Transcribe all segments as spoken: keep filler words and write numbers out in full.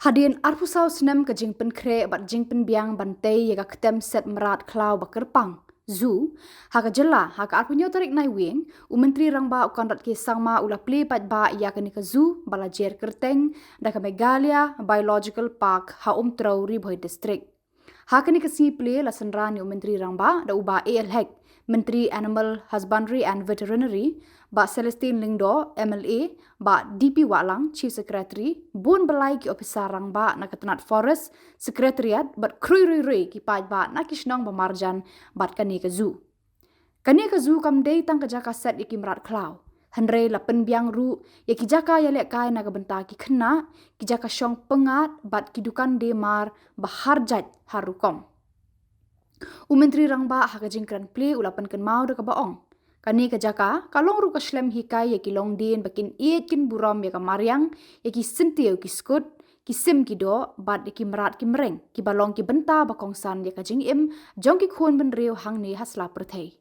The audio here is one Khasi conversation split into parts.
Hadien arphew saw snem ka jingpynkhreh bad jingpynbiang ban tei ïa ka ktem set mrad khlaw ba kyrpang, zoo, ha ka jylla, ha ka arphew hynñiew tarik Naiwieng, u Myntri Rangbah u Conrad K Sangma u la plie paidbah ïa kane ka zoo ba la jer kyrteng da ka Meghalaya Biological Park ha Umtrew, Ri Bhoi District. Ha kane ka sngi plie la synran ïa u Myntri Rangbah da u Bah A L Hek, Myntri Animal Husbandry and Veterinary, Bah Celestine Lyngdoh, M L A, Bah D P Wahlang, Chief Secretary, bun ba lai ki ophisar rangbah na ka tnat Forest, Secretariat bad khrui ruirui ki paidbah na ki shnong ba marjan bad kane ka zoo. Kane ka zoo kam dei tang ka jaka set ïa ki mrad khlaw, hynrei la pynbiang ruh ïa ki jaka ïalehkai na ka bynta ki khynnah, ki jaka shong pyngngad bad ki dukan dieng mar ba har jait har rukom. U Myntri Rangbah ha ka jingkren plie u la pynkynmaw da kaba ong, kane ka jaka ka long ruh ka shlem hikai ïa ki longdien ba kin ïeit kin burom ïa ka mariang, ïa ki syntiew ki skud, ki sim ki doh bad ïa ki mrad ki mreng kiba long ki bynta ba kongsan ïa ka jingim jong ki khun bynriew hangne ha sla pyrthei.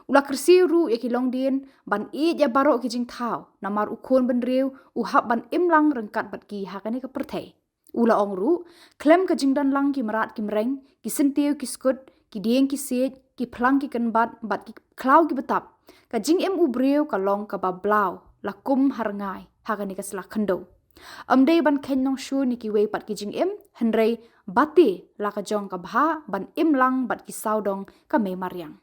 U la kyrsiew ruh ïa ki longdien ban ïeit ïa baroh ki jingthaw namar u khun bynriew u hap ban im lang ryngkat bad ki ha kane ka pyrthei. U la ong ruh, khlem ka jingdon lang ki mrad ki mreng, ki syntiew ki skud, ki dieng ki siej, ki phlang ki kynbat bad ki khlaw ki btap, ka jingim u briew ka long kaba blaw la kum ha rngai ha kane ka sla khyndew. Ym dei ban kheiñ nongshun ïa kiwei pat ki jingim, hynrei bad te la ka jong ka bha ban im lang bad ki sawdong ka mei mariang.